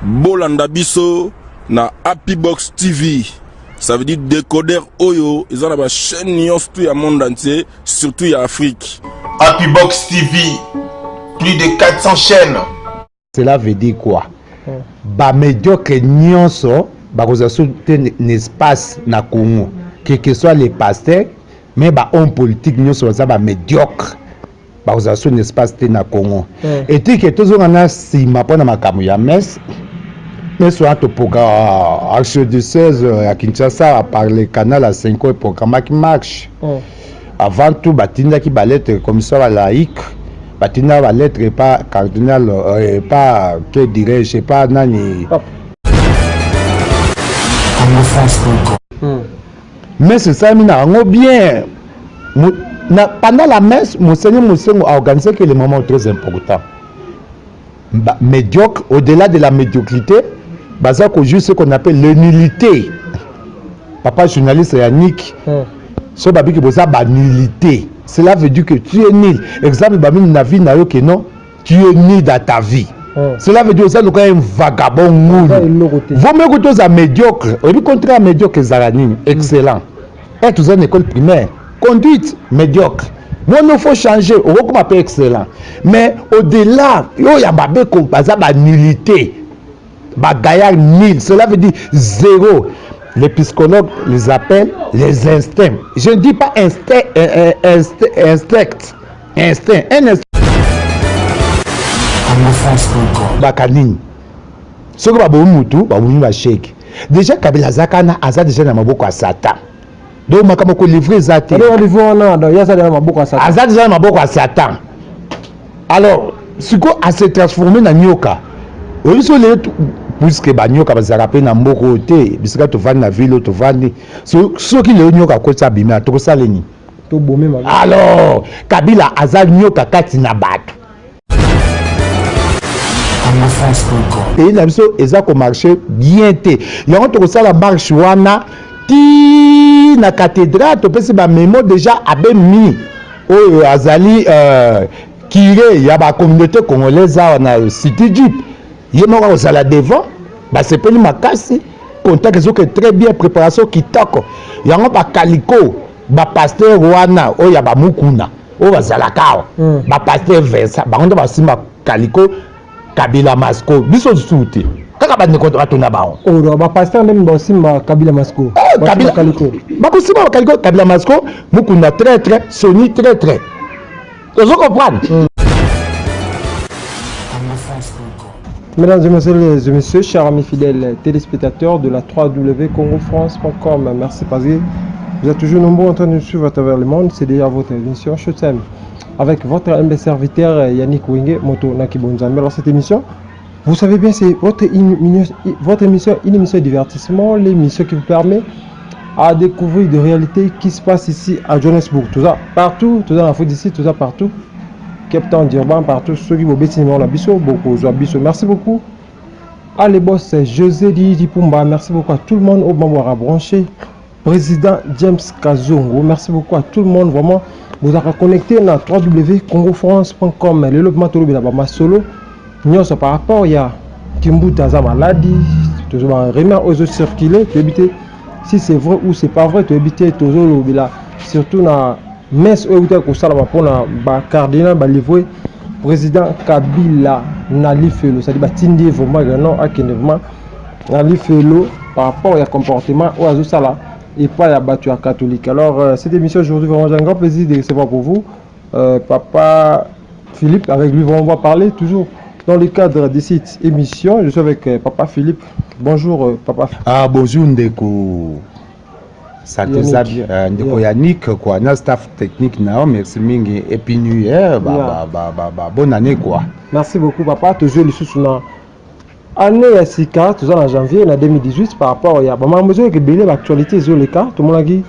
Bolanda biso na Happy Box TV. Ça veut dire décodeur oyo eza na ba chaîne nyonso tout ya monde entier, surtout ya Afrique. Happy Box TV, plus de 400 chaînes. Cela veut dire quoi? Ba médiocre nyonso bakozwa so te na espace na Congo, que que soit les pasteurs, mais ba homme politique nyonso baza ba médiocre, bakozala so na espace te na Congo. Etike tozonga na nsima mpo na makambo ya messe. Messe wana topoka archidiocèse ya Kinshasa par le canal ya Senko eprogramaki marche. Avant tout batindaki balettre commission ya laïque, batindaki balettre pa cardinal, pa, que dirais-je, pa nani. Messe esalami na yango bien. Pendant la messe, monseigneur Mosengo a organisé que le moment très important. Ba, médiocre, au-delà de la médiocrité, baza kojouer ce qu'on appelle le nullité. Papa journaliste Yannick, so babiki boza ba nullité. Cela veut dire que tu es nul. Exemple, bamini na vie na yo que non, tu es nul dans ta vie. Cela veut dire oza lokola un vagabond, ngulu. Vaut mieux que toza médiocre. Oyebi contraire médiocre ezala nini? Excellent. Et toza na école primaire, conduite médiocre. Moi, il faut changer. Okokoma mpe excellent. Mais au-delà, oyo ya babeko baza ba nullité. Ba gaillard nul. Cela veut dire zéro. Les psychologues les appellent les instincts. Je ne dis pas instinct, instinct, instinct, instinct. Un instinct. Baka nini? Soki babomi mutu, babomi basheke. Déjà Kabila aza kana, aza déjà na maboko ya Satan. Donc makambo kolivre eza te. Aza déjà na maboko ya Satan. Alors sikoyo ase transforme na nyoka. Oyebi so lelo, puisque banyoka bazalaka mpe na mboka oyo te, bisika tovandi na ville oyo tovandi, soki lelo nyoka akoti, abimi, tokosala nini? Alors Kabila aza nyoka kati na bato. Pays na biso eza komarche bien te. Yango tokosala marche wana ti na cathédrale. Topesi bamemo déjà abbé Mi oyo azali curé ya bacommunauté congolaise awa na City Jeep. Ye moko akozala devant. Basepeli makasi, contact ezoke très bien, préparation kitoko. Yango bakaliko bapasteur wana oyo ya bamukuna oyo bazalaka awa, bapasteur Vincent, bango nde basimba kaliko Kabila Masco. Biso lisusu te, kaka bandeko bato na bango. Oyo bapasteur ndenge basimba Kabila Masco? Kabila bakosimba bakaliko Kabila Masco, Mukunda traître, Soni traître, tozo comprendre. Mesdames, Mesdemoiselles et Messieurs, chers amis fidèles téléspectateurs de la www.congofrance.com, merci parce que vous êtes toujours nombreux en train de nous suivre à travers le monde. C'est déjà votre émission Showtime avec votre humble serviteur Yannick Wenge, Moto Nakibonzambe. Alors cette émission, vous savez bien, c'est votre émission, une émission de divertissement, l'émission qui vous permet à découvrir des réalités qui se passent ici à Johannesburg. Tout ça partout, tout ça en Afrique d'ici, tout ça partout. Cape Town, Durban, partout, ceux qui vont baisser numéro biso, beaucoup, biso. Merci beaucoup. Allez, boss, José Didi Pumba, merci beaucoup à tout le monde au Bambouara branché. Président James Kazongo, merci beaucoup à tout le monde, vraiment. Vous avez connecté na www.congofrance.com. Le développement de la solo, nyonso par rapport ya Kimbuta aza maladi, toujours ba rumeur oyo circuler, toyebi te si c'est vrai ou c'est pas vrai, toyebi te. Tozolobela surtout na messe oyo eutaki kosalama mpona bacardinal balivre président Kabila na lifelo, c'est-à-dire batindi ye vraiment non, akende vraiment na lifelo par rapport ya comportement oyo azosala epai ya bato ya catholique. Alors cette émission aujourd'hui, vraiment j'ai un grand plaisir de recevoir pour vous papa Philippe. Avec lui, on va parler toujours dans le cadre de cette émission. Je suis avec papa Philippe. Bonjour papa. Ah, bonjour ndeko, santé eza bien, ndeko Yannick quoi, na staff technique na yo, merci mingi et puis new year ba, ba, ba, ba, ba, bonne année quoi. Merci beaucoup papa. Toujours lisusu na année ya sika, toza na janvier na 2018. Par rapport ya bamakambo ezoleka ebele, baactualité ezoleka, tomonaki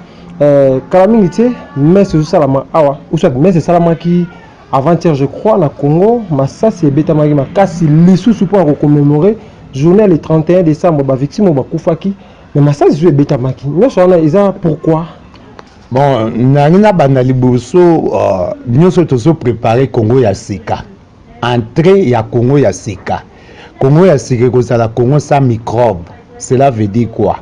kala mingi te messe ezosalama awa, ou soit messe esalamaki avant-hier je crois na Congo, masasi ebetamaki makasi lisusu mpona kocommémorer journée le 31 décembre, bavictime oyo bakufaki, mais masasi lisusu ebetamaki. Nyonso wana eza pourquoi? Bon, nangi nabanda liboso, nyonso tozoprépare Congo ya sika, entrée ya Congo ya sika. Congo ya sika ekozala Congo sans microbe. Cela veut dire quoi?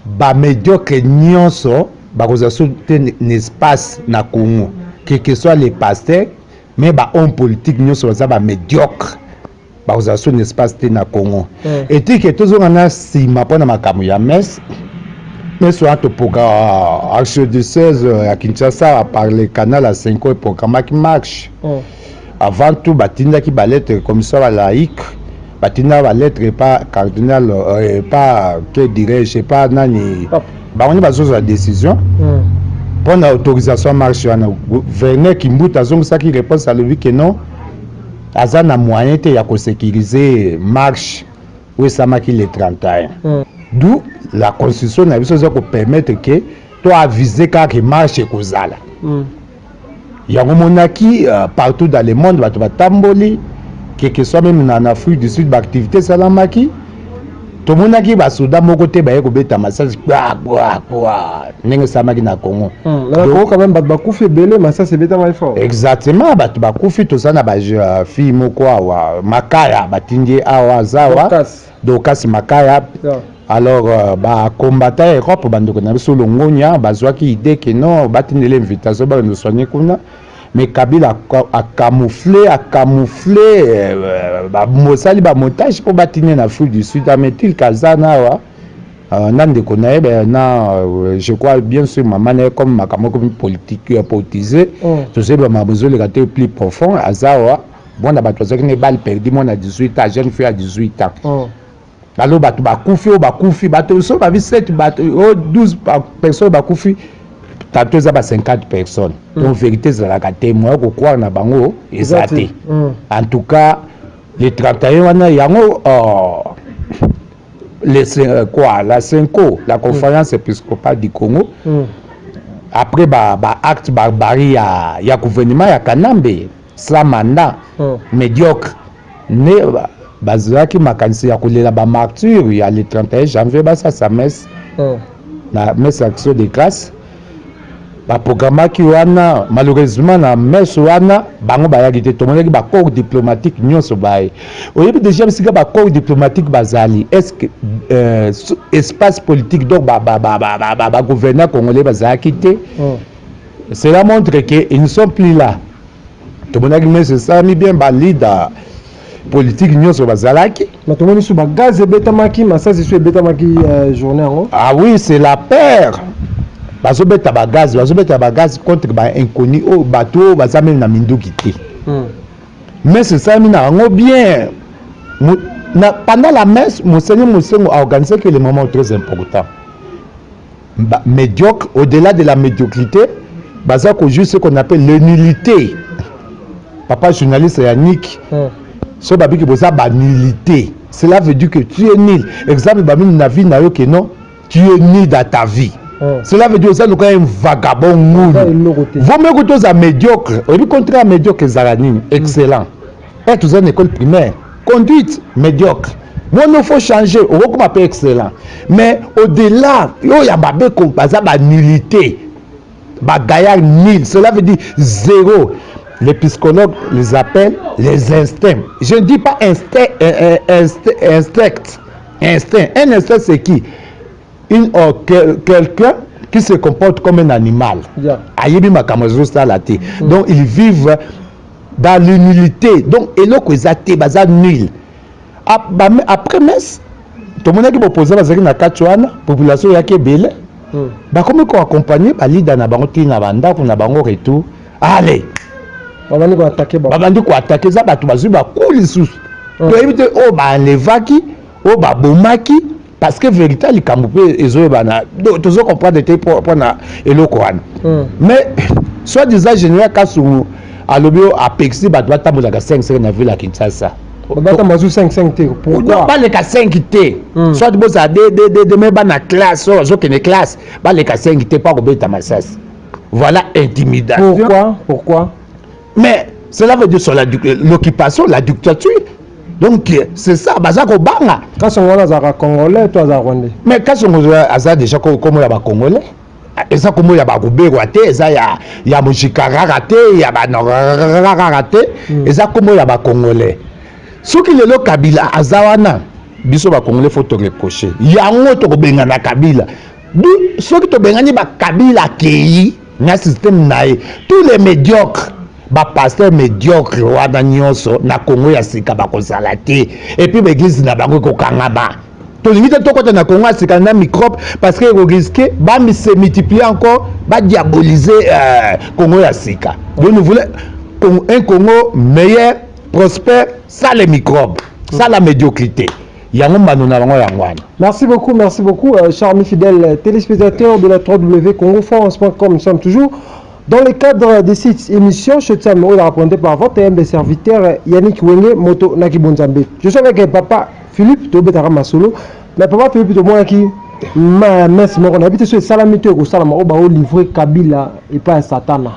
Bamédiocre nyonso bakozala so te na espace na Congo, que que soit les pasteurs, mais bahomme politique nyonso baza bamédiocre, bakozala so na espace te na Congo. Etike tozonga na nsima mpona makambo ya messe. Messe wana topoka archidiocèse ya Kinshasa par le canal ya Cenco eprogramaki marche. Avant tout, batindaki balettre, commission balaïque batindaka balettre pa cardinal, pa, que dirais-je, pa nani, bango nde bazozwa décision mpona autorisation ya marche wana. Gouverneur Kimbuta azongisaki réponse, alobi ke non, aza na moyen te ya kosécuriser marche oyo esamaki le 31. D'où la constitution na biso eza kopermettre ke to avise kaka marche ekozala. Yango monaki partout dans le monde bato batamboli, que que soit même na Afrique du Sud, baactivité esalamaki. Tomonaki basoda moko te baye kobeta masasi kwa kwa ndenge esalamaki na Congo. Na Congo quand même bato bakufi ebele, masasi ebetamaki fort. Exactement, bato bakufi. Toza na bafille moko awa, Makaya, batindi ye awa, aza awa, Dorcas Makaya. Alors bacombattant ya Europe, bandeko na biso longonya, bazwaki idée ke non, batindela invitation, bakende soigner kuna, mais Kabila acamoufle acamoufle mosali bamontage mpo batindi na Afrique du Sud. Ametil Kazana awa na ndeko na ye na je crois bien sûr mama na ye, comme makambo ekomi politique politisé, tozoyeba makambo ezoleka te plus profond. Aza awa, mwana bato azwaki na balle perdue, mwana 18 ans, jeune fille ya 18 ans. Alors bato bakufi, oyo bakufi bato so babi 7 bato oyo, 12 personnes bakufi, tantôt eza ba 50 personnes. Donc vérité ezalaka te, moyen kocroire na bango eza te. En tout cas, le 31 wana yango, les, quoi, la CENCO, la Conférence épiscopale du Congo, après ba acte barbarie ya gouvernement ya Kanambe sans mandat, médiocre, ne bazalaki makanisi ya kolela bamartyrs ya le 31 janvier, basasa messe na messe action de grâce baprogramaki wana. Malheureusement, na messe wana bango bayaki te. Tomonaki bacorps diplomatique nyonso baye. Oyebi déjà bisika bacorps diplomatique bazali, est ce que espace politique, donc bagouverneur congolais bazalaki te? Cela montre que ils ne sont plus là. Tomonaki messe esalami bien, baleader politique nyonso bazalaki. Mais tomoni so bagaz ebetamaki, masasi so ebetamaki journée yango. Ah oui, c'est la peur. Bazobeta bagaz, bazobeta bagaz contre bainconnu oyo, bato oyo baza même na minduki te. Messe esalami na yango bien. Pendant la messe, monseigneur Mosengo a organisé que le moment très important. Médiocre, au-delà de la médiocrité, baza kojouer ce qu'on appelle le nullité. Papa journaliste Yannick, so babiki boza banullité, cela veut dire que tu es nul. Exemple, bamini na vie na yo ke non, tu es nul dans ta vie. Cela veut dire oza lokola un vagabond, ngulu. Vaut mieux que toza médiocre. Oyebi contraire médiocre ezala nini? Excellent. E toza na école primaire, conduite médiocre, mwana faut changer, okokoma mpe excellent. Mais au-delà oyo ya babeko, baza banullité, bagaillard nul, cela veut dire zéro. Les psychologues les appellent les instincts. Je ne dis pas instinct, instinct, instinct, instinct. Un instinct, c'est qui? Oh, quelqu'un qui se comporte comme un animal. Ayebi makambo ezosala te. Donc ils vivent dans l'humilité. Donc eloko eza te, baza nul. Après messe, tomonaki bopoza bazalaki na kati wana, population eyaki ebele, bakomi koaccompagne baleader na bango ntina bandako na bango. Retour, allez. Babandi koattaquer bango. Babandi koattaquer. Eza bato bazwi baku lisusu, toyebi te oyo baenlevaki, oyo babomaki, parce que vérité likambo mpe ezoyebana, tozo comprendre te mpona eloko wana. Mais soit disant général Kasongo alobi oyo apekisi bato batambolaka 5 5 na ville ya Kinshasa. Batambola zu 5 5 te, pourquoi? Baleka 5 te. Soit bozala de de de de me bana classe oyo bazokende classe, baleka 5 te mpo akobeta masasi. Voilà, intimidation. Pourquoi, pourquoi? Mais cela veut dire sur l'occupation, la dictature. Donc c'est ça, baza kobanga. Kasongo wana azalaka congolais to aza rwandais? Mais Kasongo aza déjà kombo ya bacongolais, eza kombo ya bakoberwa te, eza ya mojikarara te, ya banorarara te, eza kombo ya bacongolais. Soki lelo Kabila aza wana, biso bacongolais faut toreproche yango, tokobengana Kabila. Du soki tobengani bakabila, akei na système na ye, tous les médiocres, bapasteur médiocre wana nyonso na Kongo ya sika bakozala te, et puis baeglise na bango ekokangama. Tolingi te tokɔta na Kongo ya sika na microbe, parce que ekorisque bamise multiplier encore, badiaboliser Kongo ya sika. Donc nous voulons un Congo meilleur, prospère, sans les microbes, sans la médiocrité. Yango mbano na bango yango wana. Merci beaucoup, merci beaucoup, chers amis fidèles téléspectateurs de la www.congofrance.com. Nous sommes toujours dans le cadre de cette émission, je tiens à raconter par votre humble serviteur Yannick Wenge Moto Nakibonzambe. Je suis avec papa Philippe Tobetara Masolo. Mais papa Philippe, tomonaki ma messe moko na bite so esalami te, ekosalama oyo baolivre Kabila epai ya Satana.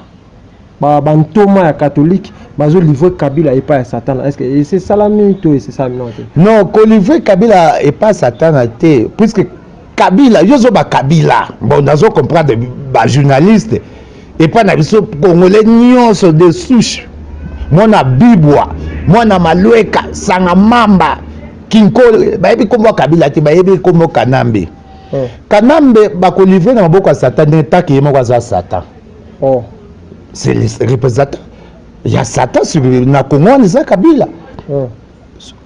Bantoma ya catholique bazolivre Kabila epai ya Satana. Est ce que esesalami to esesalami nano te? Non, kolivre Kabila epai Satana te, puisque Kabila, yo ozoba Kabila, bon, nazo comprendre bajournaliste epai na biso congolais nyonso de souche, mwana Bibwa, mwana Malweka, Sanga, Mamba, Kinkole, bayebi nkombo ya Kabila te, bayebi nkombo Kanambe. Kanambe bakolivre na maboko ya Satan ndenge taki ye moko aza Satan. C'est le représentant ya Satan sur na Congo wana eza Kabila.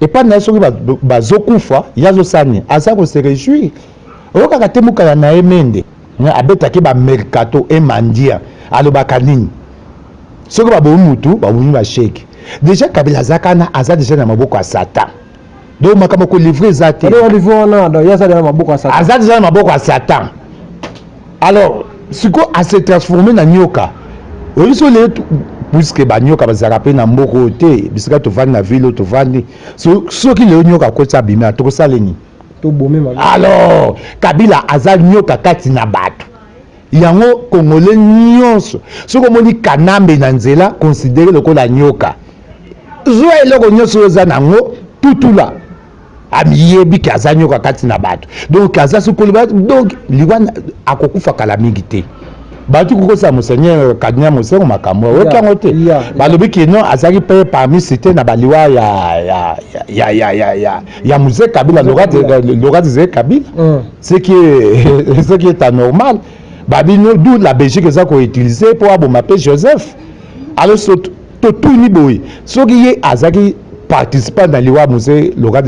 Epai na ye, soki bazokufa, ye azosala nini? Aza kose réjouir. Oyokaka te mokala na ye Mende abetaki bamercato emandia, alobaka nini? Soki babomi mutu, babomi basheke. Déjà Kabila aza kana, aza déjà na maboko ya Satan. Donc makambo kolivre eza te. Aza déjà na maboko ya Satan. Alors sikoyo ase transforme na nyoka. Oyebi so lelo, puisque banyoka bazalaka mpe na mboka oyo te, bisika tovandi, na ville oyo tovandi, soki lelo nyoka akoti, abimi, tokosala nini? Alors Kabila aza nyoka kati na bato. Yango congolais nyonso, soki omoni Kanambe na nzela, considéré lokola nyoka. Zwa eloko nyonso oyo oza nango, tutula. Amiyebi ke aza nyoka kati na bato. Donc aza sokoloba, donc liwa akokufa kala mingi te. Bato kokosala monseigneur cardinal Mosengo makambo oyoki yango te. Balobi ke non, azalaki mpe parmi cité na baliwa ya Mzee Kabila, Laurent Désiré Kabila, ce qui est anormal. Babino d'où la Belgique eza koutiliser mpo aboma mpe Joseph. Alors so totuni boye: soki ye azalaki participant na liwa Mzee Laurent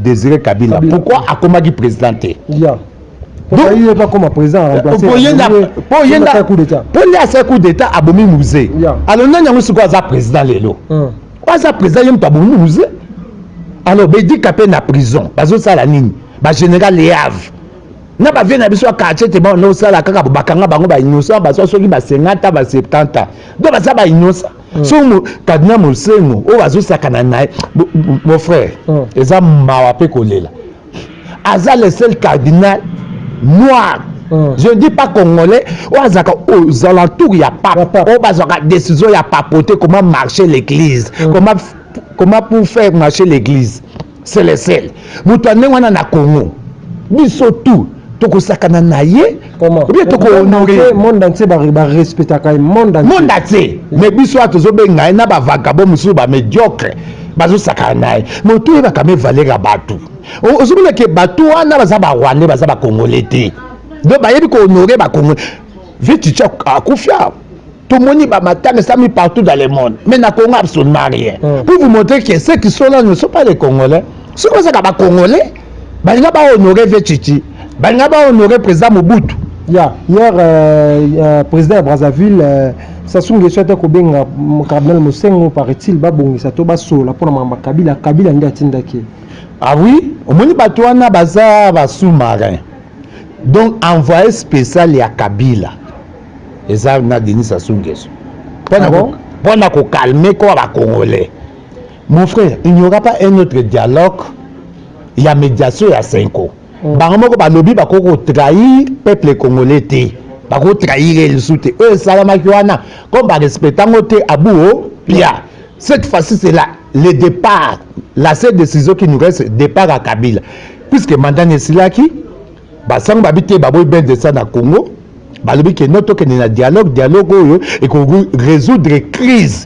Désiré Kabila, pourquoi akomaki président te? Po nde asali coup d'état, abomi Mzee. Alors nani yango sikoyo aza président lelo? Oyo aza président, ye moto abomi Mzee. Alors bedika mpe na prison bazosala nini? Bagénéral Yave na bavie na biso ya quartier te, bana osala kaka bakanga bango, bainnocent bazwa soki ba 50 ans, ba 70 ans, donc baza bainnocent. So cardinal Mosengo oyo bazosakana na ye, mon frère, eza mawa mpe kolela. Aza le seul cardinal noir, je ne dis pas congolais, oyo azalaka aux alentours ya pape, oyo bazwaka décision ya papoter comment marcher l'église, comment pour faire marcher l'église. C'est le seul moto ya ndenge wana na Congo. Biso tout tokosakana na ye bien, tokohonore. Monde entier barespectaka ye, monde entier. Monde entier. Mais biso awa tozobenga ye na bavagabond mosusu, bamédiocre bazosakana na ye. Mais toyebaka me valeur ya bato. Ozomona ke bato wana baza barwandais, baza bacongolais te. Donc bayebi kohonorer bacongolais. Vitici akufi awa, tomoni bamatanga esami partout dans le monde, mais na Congo absolument rien. Pour vous montrer que ceux qui sont là ne sont pas les Congolais. Soki bazaka bacongolais, balinga bahonorer Vetiti, balinga bahonorer président Mobutu. Ya hier, président ya Brazzaville Sassou Nguesso ate kobenga cardinal Mosengo, paraît-il, babongisa to basola mpona makambo ya Kabila. Kabila nde atindaki ye. Ah oui, omoni bato wana baza basous-marin. Donc envoyé spécial ya Kabila eza na Denis Sassou Nguesso Ah bon? mpona kocalmer kowa bacongolais. Mon frère, il n'y aura pas un autre dialogue ya médiation ya Cenco. Bango moko balobi bakoki kotrahir peuple congolais te, bakotrahir ye lisusu te. Oyo esalamaki wana, comme barespecte yango te, abuo pia. Cette fois-ci, c'est la le départ, la seule décision qui nous reste, départ à Kabila, puisque mandat na esilaki. Basango babi te, baboyi bain de sang na Congo. Balobi ke no, tokende na dialogue. Dialogue oyo ekoki résoudre crise.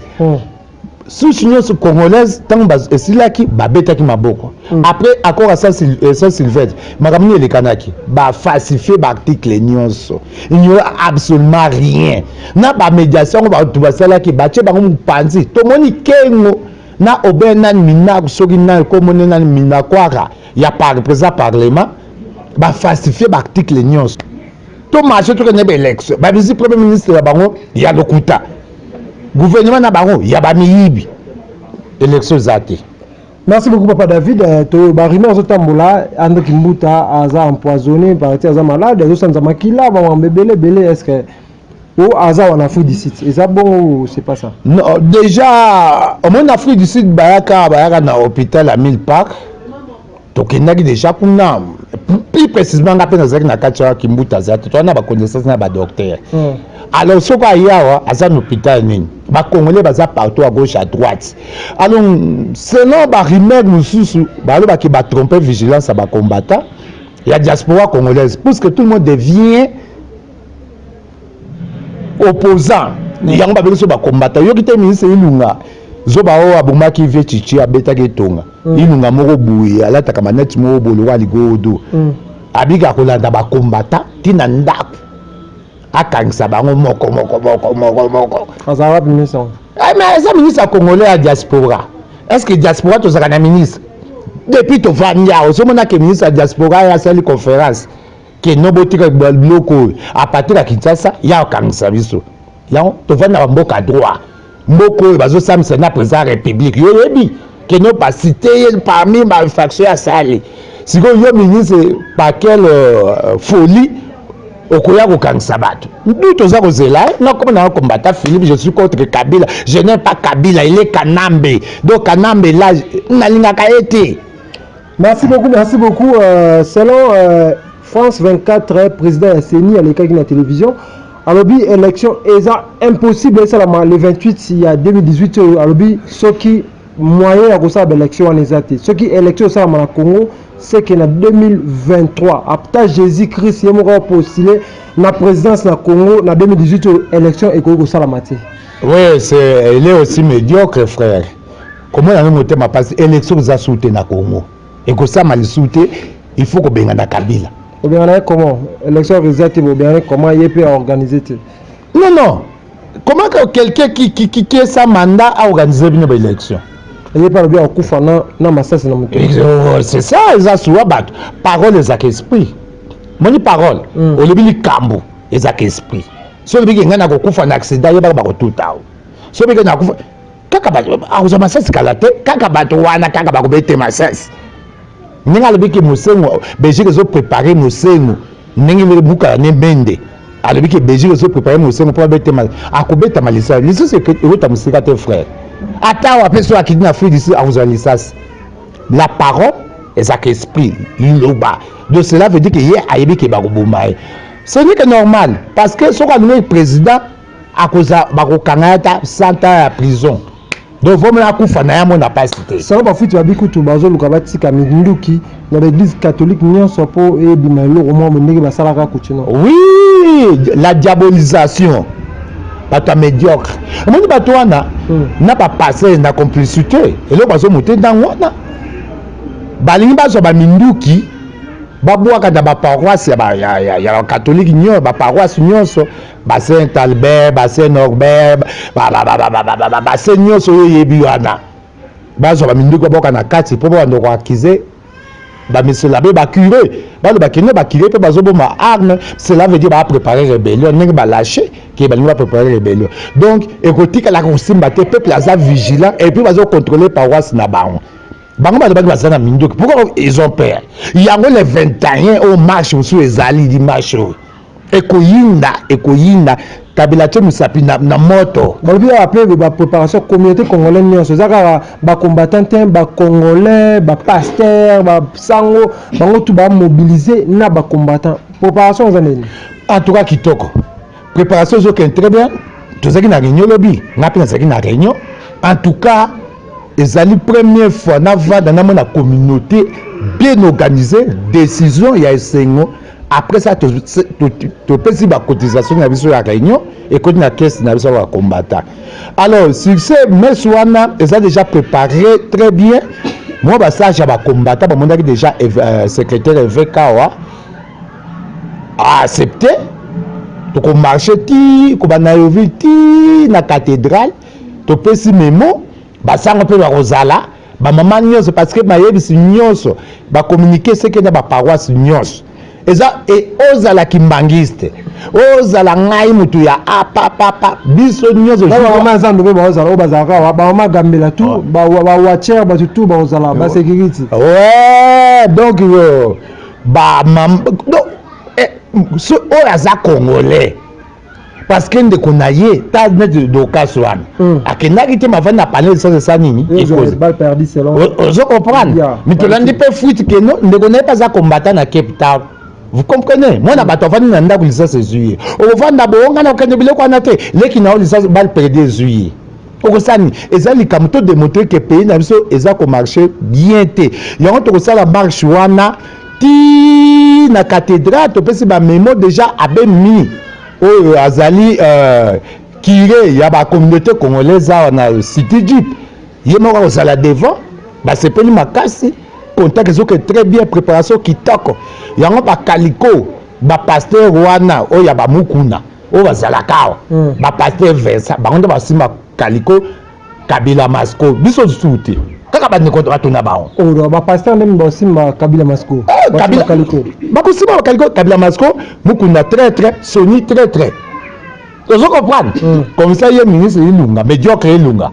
Souche nyonso congolaise, ntango esilaki, babetaki maboko. Après accord ya Saint Sylvestre, makambo nini elekanaki? Bafalsifie baarticle nyonso, il n'y aura absolument rien. Na bamédiation yango, bato basalaki, batie bango mopanzi. Tomoni Kengo na Obe nani Minaku, soki nani komoni nani Minakwara ya par président parlement, bafalsifie baarticle nyonso. To marché, tokende baélection, babisi premier ministre ya bango ya lokuta, gouvernement na bango ya bamiyibi, élection eza te. Merci beaucoup, papa David. To barumeur azotambola, André Kimbuta aza empoisonné, parti aza malade, azosanza makila, bamambo ebele ebele. Est ce que o aza wana Afrique du Sud, eza bongo ou c'est pas ça? Non, déjà omoni, Afrique du Sud bayaka na hôpital ya Milpark. Tokendaki déjà kuna, plus précisément nga mpe nazalaki na kati ya Kimbuta, aza te, toza na baconnaissance na badocteur. Alors soki aye awa, aza na hôpital nini? Bacongolais baza partout, à gauche, à droite. Alors selon barumeur mosusu, balobaki batrompe vigilance ya bacombattant ya diaspora congolaise, puisque tout le monde devient opposant. Yango babengi so bacombattant. Yoki te, ministre Ilunga, zoba oyo abomaki vie Chichi, abetaki etonga. Ilunga moko boye, alataka maneti moko boye lokola ligodo. Abika kolanda bacombattant ntina ndako, akangisa bango moko moko moko moko moko. Azala wapi, ministre? Eh, mais eza ministre ya congolais ya diaspora. Est ce que diaspora tozalaka na ministre? Depuis tovandi awa, ozomona ke ministre ya diaspora ye asali conférence ke no botika biloko oyo à partir ya Kinshasa ya kokangisa biso. Yango tovandi na bamboka droit, mboka oyo bazosambisa na président ya république. Yo oyebi ke no bacite ye parmi bainfraction asali. Sikoyo yo ministre, par quelle folie okoya kokangisa bato? Ndu toza kozela nakoma na combattant Philippe, je suis contre Kabila, je n'aime pas Kabila, il est Kanambe. Donc Kanambe là, nalingaka ye te. Merci beaucoup, merci beaucoup. Selon France 24, président ya CENI alekaki na télévision, alobi élection eza impossible esalama le 28 ya 2018 oyo. Alobi soki moyen ya kosala baélection wana eza te, soki élection esalama na Congo, c'est que na 2023, ata Jésus Christ ye moko apostule na présidence na Congo, na 2018 oyo élection ekoki kosalama te. Oui, c'est, il est aussi médiocre, frère. Komona yango motema mpasi. Élection eza su te na Congo, ekosalama lisusu te. Il faut kobengana Kabila. Obengana ye comment? Élection eza te, bobengana ye comment? Ye mpe aorganize te. Non, non, comment que quelqu'un qui est sans mandat a organisé bino baélection? Ye mpe alobi akufa na masasi na moto. C'est ça, eza suwa bato. Parole ezaka esprit. Moni parole, olobi likambo, ezaka esprit. So olobiki ngai nakokufa na accident, yebaka bakotuta o. So obiki nakufa kaka, akozwa masasi kala te. Kaka bato wana kaka bakobete masasi. Ndenge alobiki Mosengo, Belgique ezoprépare Mosengo, ndenge Mukala ne Mende alobiki Belgique ezoprépare Mosengo mpo abetema, akobetama lisasi. Lisusu ekota mosika te, frère. Ata awa mpe so akiti na Afrique du Sud, akozwa lisasi. La parole ezaka esprit, liloba. Donc cela veut dire que ye ayebi ke bakoboma ye. Ce n'est que normal, parce que soki alingi président, akoza bakokanga ye ata 100 ans ya prison. Donc vomona akufa na ye, amona mpasi te. Sango bafuti babi kutu bazoluka batika minduki na baeglise catholique nyonso mpo ebima eloko mwa ndenge basalaka kutino. Oui, la diabolisation, bato ya médiocre. Omoni bato wana na bapaster na complicité, eloko bazomote ntango wana balingi bazwa baminduki, babwaka na baparoisse ya bacatholique nyonso, baparoisse nyonso, basaint Albert, basaint Norbert, basaint nyonso oyo oyebi wana, bazwa baminduki, babwaka na kati mpo babanda koaccuser bamisela be bacuré, baloba kende bacuré mpe bazoboma arme. Cela veut dire bapréparer rébellion, ndenge balâche ke balingi bapréparer rébellion. Donc ekotikalaka kosimba te. Peuple aza vigilant et puis bazocontrôler paroisse na bango. Bango balobaki baza na minduki, pourquoi ils ont peur? Yango le 21 oyo, marche mosusu ezali dimanche oyo, ekoyinda, ekoyinda. Kabila tie mosapi na moto. Balobi awa mpe bapréparation, communauté congolaise nyonso, eza kaka bacombattant te, bacongolais, bapaster, basango, bango tu bamobilize na bacombattant. Préparation eza nini? En tout cas kitoko, préparation ezokende très bien. Tozalaki na réunion lobi, nga mpe nazalaki na réunion. En tout cas ezali première fois navanda namona communauté bien organisée. Décision ya esengo. Après ça, topesi bacotisation na biso ya réunion, ekoti na caisse na biso ya bacombattant. Alors, succès messe wana eza déjà préparé très bien. Mwa basage ya bacombattant bamonaki déjà secrétaire évêque awa aaccepte. Tokomarche ti kobanda Yeoville ti na cathédrale, topesi memo. Basango mpe bakozala, bamama nyonso, parce que bayebisi nyonso, bacommuniqué seke na baparoisse nyonso. Eza e, ozala kimbangiste, ozala ngai motu ya apapapa, biso nyonso. Na bamama ya zando mpe baozala, oyo bazalaka awa, bamama gambela tu, bawatiere, bato tu baozala, basécurité. Ouais, donc bamama, donc so oyo aza Congolais, parce que ndeko na ye ta neti Dokas wana akendaki te, mavandi na panel licence esa nini. Balle perdue selon Ozo comprendre? Mais tolandi mpe fuite keno ndeko na ye mpe aza combattant na Cape Town. Vous comprenez? Mwana bato avandi na ndako, licence ezwi ye. Okovanda boonga na kokende biloko wana te. Leki na yo, licence, balle perdue ezwi ye, okosani. Eza likambo todémontre ke pays na biso eza komarche bien te. Yango tokosala marche wana ti na cathédrale, topesi bamemo déjà. Abemi oyo azali curé ya bacommunauté congolaise awa na City Jeep, ye moko akozala devant. Basepeli makasi, contact ezoke très bien, préparation kitoko. Yango bakaliko, bapasteur wana oyo ya bamukuna oyo bazalaka awa, bapasteur Vincent, bango nde basimba kaliko Kabila Masco. Biso lisusu te, kaka bandeko bato na bango. Oyo bapasteur nde basimba Kabila Masco? Kabila bakosimba bakaliko Kabila Masco, Mukunda traître, Soni traître, ozo comprendre? Comme ça ye ministre Ilunga, médiocre Ilunga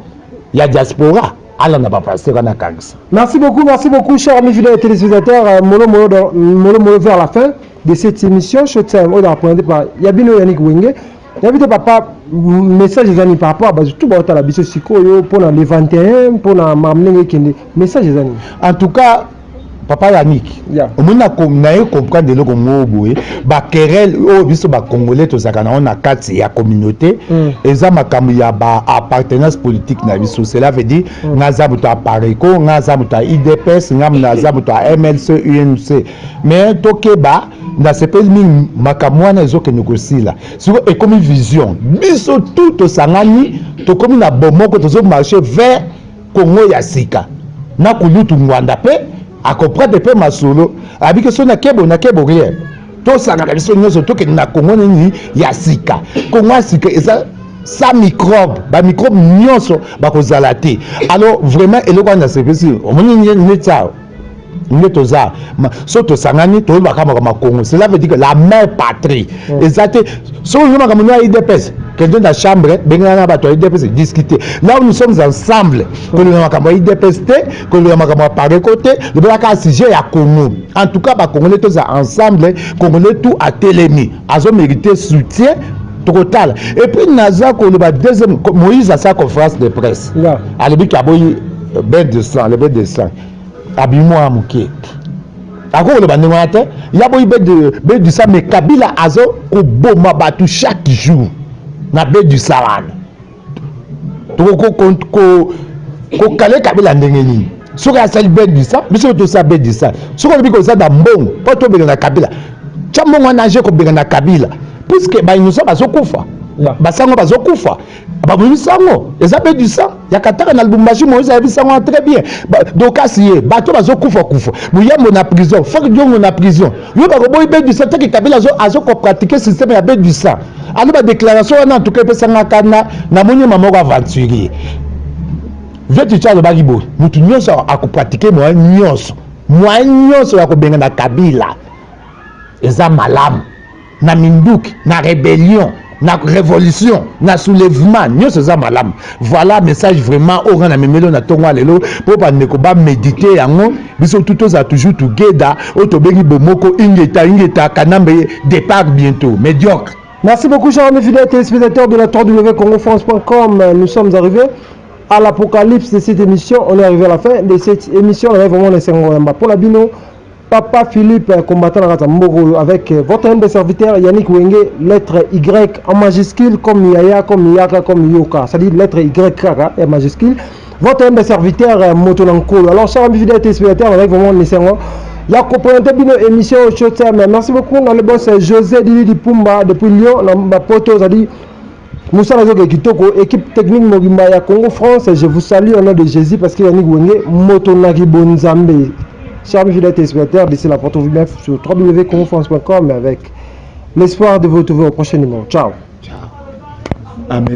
ya diaspora, alanda bapasteur wana akangisa. Merci beaucoup, merci beaucoup, chers amis fidèles téléspectateurs. Molo Molo, Molo Molo vers la fin de cette émission Showtime, oyo présenté par Yabino Yannick Wenge. Yabi te papa, message ezani par rapport à bato tout baotala biso sikoyo mpona le 21, mpona makambo ndenge ekende, message ezani? En tout cas, papa Yannick, omoni na ye comprendre eloko moko boye, baquerelle oyo biso bacongolais tozalaka nango na kati ya communauté, eza makambo ya baappartenance politique na biso. Cela veut dire nga aza moto ya Pareco, nga aza moto ya UDPS, nga aza moto ya MLC, UNC. Mais tokeba, nasepeli mingi, makambo wana ezokende kosila. Sikoyo ekomi vision, biso tout tosangani, tokomi na bomoko, tozomarche vers Congo ya sika. Na kulutu Ngwanda mpe acomprendre mpe masolo abiki so nakebo nakebo rien. Tosangana biso nyonso, tokende na Congo nini ya sika. Congo ya sika eza sans microbe, bamicrobe nyonso bakozala te. Alors vraiment, eloko wana nasepesi. Omoni neti awa nde toza so tosangani, toyebaka makambo ya Congo. Cela veut dire que la mère patrie eza te. Soki olingi makambo ya UDPS, kende na chambre, bengana na bato ya UDPS, discuter. Là où nous sommes ensemble, koloba makambo ya UDPS te, koloba makambo ya Pareco te, lobelaka sujet ya Congo. En tout cas, bacongolais toza ensemble. Congolais tout atelemi, azomérite soutien. Tokotala. Et puis naza koloba deuxième, Moïse asala conférence de presse, alobiki aboyi bain de sang. Le bain de sang abimi mwana moke, akoki koloba ndenge wana te. Ya boyi bain du sang, mais Kabila azo koboma bato chaque jour na bain du sang wana. Tokokale Kabila ndenge nini soki asali bain du sang? Biso tosala bain du sang. Soki olobi koza na mbongo mpo tobenga na Kabila, tia mbongo wana age kobenga na Kabila, puisque bainnocent bazokufa, basango bazokufa, babomisi yango. Eza bain du sang ya Kataka na Lubumbashi. Moïse ayebisi yango très bien. Dokasi ye bato bazokufa kufa, Muyambo na prison, Frank Diongo na prison, yo bakoboyi bain du sang teke. Kabila azokopratike système ya bain du sang. Alo badéclaration wana, en tout cas epesanga kanda. Namoni mama moko aventurier vie tuti alobaki boye: motu nyonso akopratike moyen nyonso, moyen nyonso ya kobenga na Kabila eza malamu, na minduki, na rébellion, na révolution, na soulèvement, nyonso eza malamu. Voilà message vraiment oyo nga na memeli na ntongo ya lelo mpo bandeko bamédite yango. Biso tu tozala toujours together, oyo tobengi bomoko. Ingeta, ingeta. Kanambe départ bientôt, médiocre. Merci beaucoup, chers amis fidèles téléspectateurs de la www.congofrance.com. Nous sommes arrivés à l'apocalypse de cette émission. On est arrivé à la fin de cette émission. On est vraiment les pour la bino. Papa Philippe, combattant la Mboko, avec votre humble serviteur Yannick Wenge, lettre Y en majuscule, comme Yaya, comme Yaka, comme Yoka. C'est-à-dire lettre Y en majuscule. Votre humble serviteur Motonankolo. Alors, chers amis fidèles téléspectateurs, on est vraiment les. Ya koprésenter bino émission Showtime. Merci beaucoup na le boss José Dili Dipumba depuis Lyon na Mapoto, c'est-à-dire mosala ezoke kitoko. Équipe technique mobimba ya Congo France, je vous salue au nom de Jésus, parce que Yannick Wenge moto naki bonzambe. Chers fidèles téléspectateurs, d'ici là, portez-vous bien sur www.congofrance.com avec l'espoir de vous retrouver au prochain numéro. Ciao. Amen.